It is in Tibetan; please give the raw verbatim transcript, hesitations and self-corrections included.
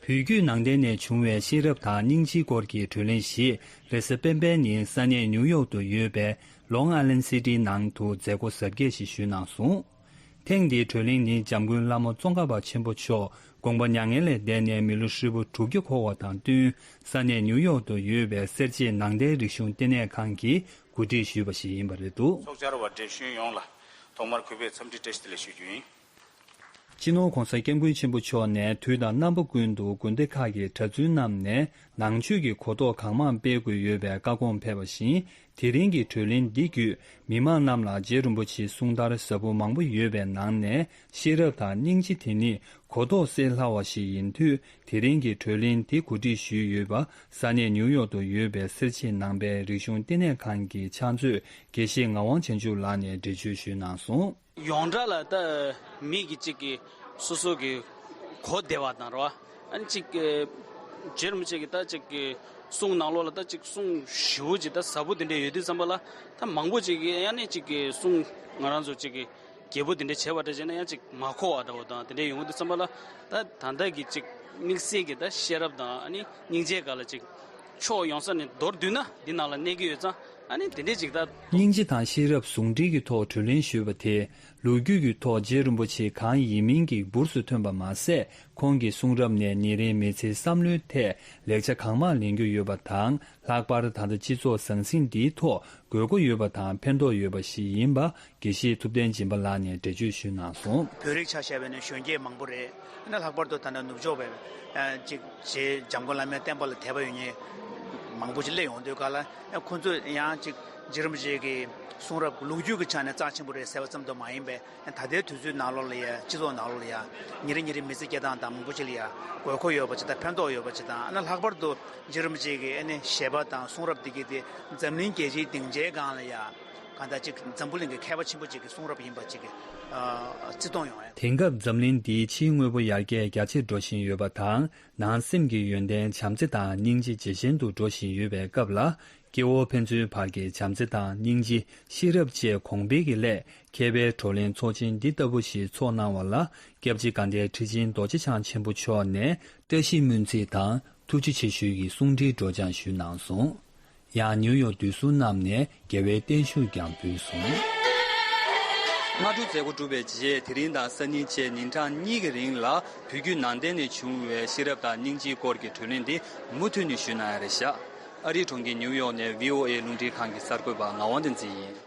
བོད་བརྒྱུད་ནང་བསྟན་ནས་བྱུང་བའི་ཤེས་རབ་དང་སྙིང་རྗེའི་སྐོར་གྱི་བགྲོ་གླེང་ཞིག་རེས་གཟའ་སྤེན་པའི་ཉིན་ས་གནས་ནིའུ་ཡོག་ཏུ་ཡོད་པའི་Long Island City ནང་དུ་མཛད་སྒོ་གཟབ་རྒྱས་ཤིག་ཞུས་གནང་སོང་། ཐེངས་འདིའི་བགྲོ་གླེང་ནི་འཇམ་མགོན་བླ་མ་ཙོང་ཁ་པ་ཆེན་པོ་མཆོག་དགོངས་པ་མྱ་ངན་ལས་འདས་ནས་མི་ལོ་ཧྲིལ་པོ་དྲུག་བརྒྱ་འཁོར་བ་དང་བསྟུན། ས་གནས་ནིའུ་ཡོག་ཏུ་ཡོད་པའི་སེར་བྱེས་ནང་བསྟན་རིག་གཞུང་ལྟེ་གནས་ཁང་གིས་གོ་སྒྲིག་ཞུས་པ་ཞིག་ཡིན་པ་རེད་འདུག། ཚོགས་བཅར་བ་བགྲེས་གཞོན་ཡོངས་ལ་ཐོག་མར་གུས་པས་འཚམས་འདྲི་བཀྲ་ཤིས་བདེ་ལེགས་ཞུ་རྒྱུ་ཡིན། སྤྱི་ནོར་༧གོང་ས་༧སྐྱབས་མགོན་ཆེན་པོ་མཆོག་ནས་དུས་དང་རྣམ་པ་ཀུན་ཏུ་དགོན་སྡེ་ཁག་གི་གྲྭ་བཙུན་རྣམས་ནས་ནང་ཆོས་ཀྱི་གོ་རྟོགས་གང་མང་སྤེལ་དགོས་ཡོད་པའི་བཀའ་དགོངས་ཕེབས་པ་བཞིན། དེ་རིང་གི་བགྲོ་གླེང་འདི་བརྒྱུད་མི་མང་རྣམས་ལ་རྗེ་རིན་པོ་ཆེའི་གསུང་དར་ཟབ་པོ་མང་པོ་ཡོད་པའི་ནང་ནས་ཤེས་རབ་དང་སྙིང་རྗེ་དེ་ཉིད་གོ་རྟོགས་སད་སླ་བ་ཞིག་ཡིན་དུས། དེ་རིང་གི་བགྲོ་གླེང་འདི་གོ་སྒྲིག་ཞུས་ཡོད་པ་ས་གནས་ནིའུ་ཡོག་ཏུ་ཡོད་པའི་སེར་བྱེས་ནང་པའི་རིག་གཞུང་ལྟེ་གནས་ཁང་གི་ཕྱག་མཛོད་དགེ་བཤེས་ངག་དབང་བྱང་ཆུབ་ལགས་ནས་འགྲེལ་བརྗོད་ཞུས་གནང་སོང་། ཡོངས་གྲགས་ལ་ད་མི་གི་གཅིག་གི་སོ་སོ་གི་གོ་བདེ་བ་དང་རེད་བ། ཨ་ནི་གཅིག་གི་རྗེ་རིན་པོ་ཆེ་གི་ད་གཅིག་གི་གསུང་ནང་ལོགས་ལ་ད་གཅིག་གསུང་ཞིབ་པོ་གཅིག་ད་ཟབ་པོ་དེ་འདྲ་ཡོད་དུས་ཙམ་པ་ལ། ད་མང་པོ་གཅིག་གི་ཡང་ནི་གཅིག་གི་གསུང་ང་རང་ཚོ་གཅིག་གི་རྒྱས་པོ་དེ་འདྲ་བྱས་པ་འདྲ་བྱས་ན་ཡང་གཅིག་མ་གོ་བ་འདྲ་བོ་དང་དེ་འདྲ་ཡོང་གི་འདུག་ཙམ་པ་ལ། ད་ད་ལྟ་གི་གཅིག་དམིགས་བསལ་གྱི་ད་ཤེས་རབ་དང་ཨ་ནི་སྙིང་རྗེ་སྒང་ལ་གཅིག་ཕྱོགས་ཡོང་ས་ནས་མདོར་བསྡུས་ན་འདི་ནང་ལ་གནས་ཀྱི་ཡོད་ཙང་ཨ་ནི་དེ་འདྲས་ཅིག་ད། སྙིང་རྗེ་དང་ཤེས་རབ་ཟུང་འབྲེལ་གྱི་ཐོག་བགྲོ་གླེང་ཞུས་པ་དེ། ལོ་རྒྱུས་ཀྱི་ཐོག་རྗེ་རིན་པོ་ཆེ་གང་ཡིན་མིན་གྱི་འབུར་སུ་ཐོན་པ་མ་ཟད། ཁོང་གི་གསུང་རབ་ནས་ཉིན་རེའི་མི་ཚེའི་བསམ་བློའི་ཐད་ལེགས་ཆ་གང་མང་ལེན་རྒྱུ་ཡོད་པ་དང་། ལྷག་པར་ད་ལྟ་སྤྱི་ཚོགས་ཟང་ཟིང་འདིའི་ཐོག་དགོས་མཁོ་ཡོད་པ་དང་ཕན་ཐོགས་ཡོད་པ་ཞིག་ཡིན་པ་དགེ་བཤེས་ཐུབ་བསྟན་སྦྱིན་པ་ལགས་ནས་འགྲེལ་བརྗོད་ཞུས་གནང་སོང་། བོད་རིགས་ཆ་བཞག་པ་ཡིན་ན་གཞོན་སྐྱེས་མང་པོ་རེད། ཨ་ནི་ལྷག་པར་དུ་ད་ལྟ་ནུབ་ཕྱོགས་པའི་ཨ་ཅིག་རྗེ་འཇམ་མགོན་བླ་མའི་བསྟན་པ་ལ་དད་པ་ཡོད་མཁན་མང་པོ་ཞིག་སླེབས་ཡོང་དུས་སྐབས་ལ། ཨ་ཁོང་ཚོས་ཡང་ཅིག་རྗེ་རིན་པོ་ཆེ་གི་གསུང་རབ་ལོ་རྒྱུས་ཀྱི་ཆ་ནས་རྩ་ཆེན་པོ་རེད་ཟེར་བ་ཙམ་དུ་མ་ཡིན་པའི། ད་ལྟའི་དུས་ཚོད་ནང་ལོགས་ལ་ཡ་སྤྱི་ཚོགས་ནང་ལོགས་ལ་ཡ་ཉིན་རེ་ཉིན་རེ་མི་ཚེ་སྐྱེལ་སྟངས་དང་མང་པོ་ཞིག་ལ་ཡ་དགོས་མཁོ་ཡོད་པ་ཅིག་དང་ཕན་ཐོགས་ཡོད་པ་ཅིག་དང་། ཨ་ནི་ལྷག་པར་དུ་རྗེ་རིན་པོ་ཆེ་གི་ཨ་ནི་བཞེད་པ་དང་གསུང་རབ་འདི་གའི་དེ་འཛམ་གླིང་རྒྱལ་སྤྱིའི་སྡིངས་ཆའི་སྒང་ལ་ཡ་གང་ལྟར་ཅིག་འཛམ་བུ་གླིང་གི་མཁས་པ་ཆེན་པོ་ཅིག་གི་གསུང་རབ་ཡིན་པ་ཅིག་གི་ཨ་བརྩི་མཐོང་ཡོང་ཡ། དེང་སྐབས་འཛམ་གླིང་འདིའི་ཕྱིའི་དངོས་པོ་ཡར་རྒྱས་རྒྱ་ཆེར་འགྲོ་བཞིན་ཡོད་པ་དང་། ནང་སེམས་ཀྱི་ཡོན་ཏན་བྱམས་བརྩེ་དང་སྙིང་རྗེ་ཇེ་ཞན་དུ་འགྲོ་བཞིན་ཡོད་པའི་སྐབས་ལ། སྐྱེ་བོ་ཕན་ཚུན་བར་གྱི་བྱམས་བརྩེ་དང་སྙིང་རྗེ། ཤེས་རབ་བཅས་གོང་འཕེལ་གྱི་སླད་མཁས་པའི་བགྲོ་གླེང་ཚོགས་ཆེན་འདི་ལྟ་བུ་ཞིག་ཚོགས་གནང་བ་ལ། སྐྱབས་རྗེ་དགའ་ལྡན་ཁྲི་ཆེན་རྡོ་རྗེ་འཆང་ཆེན་པོ་མཆོག་ནས་བཀྲ་ཤིས་སྨོན་ཚིག་དང་ཐུགས་རྗེ་ཆེ་ཞུའི་གསུང་འཕྲིན་སྒྲོག་སྦྱང་ཞུས་གནང་སོང་། ཡང་ནིའུ་ཡོག་འདུས་སྲུང་རྣམས་ནས་རྒྱལ་བའི་བརྟན་བཞུགས་ཀྱང་ཕུལ་སོང་། སྔ་དྲོའི་མཛད་སྒོ་གྲུབ་པའི་རྗེས། དེ་རིང་དང་སང་ཉིན་བཅས་ཉིན་གྲངས་གཉིས་ཀྱི་རིང་ལ་བོད་བརྒྱུད་ནང་བསྟན་ནས་བྱུང་བའི་ཤེས་རབ་དང་སྙིང་རྗེའི་སྐོར་གྱི་བགྲོ་གླེང་འདི་མུ་མཐུད་ནས་ཞུས་གནང་ཡ་རེད་བཞག། ཨ་རིའི་གྲོང་ཁྱེར་ནིའུ་ཡོག་ནས་བྷི་ཨོ་ཨེ་རླུང་འཕྲིན་ཁང་གི་གསར་འགོད་པ་ངག་དབང་བསྟན་འཛིན་ཡིན།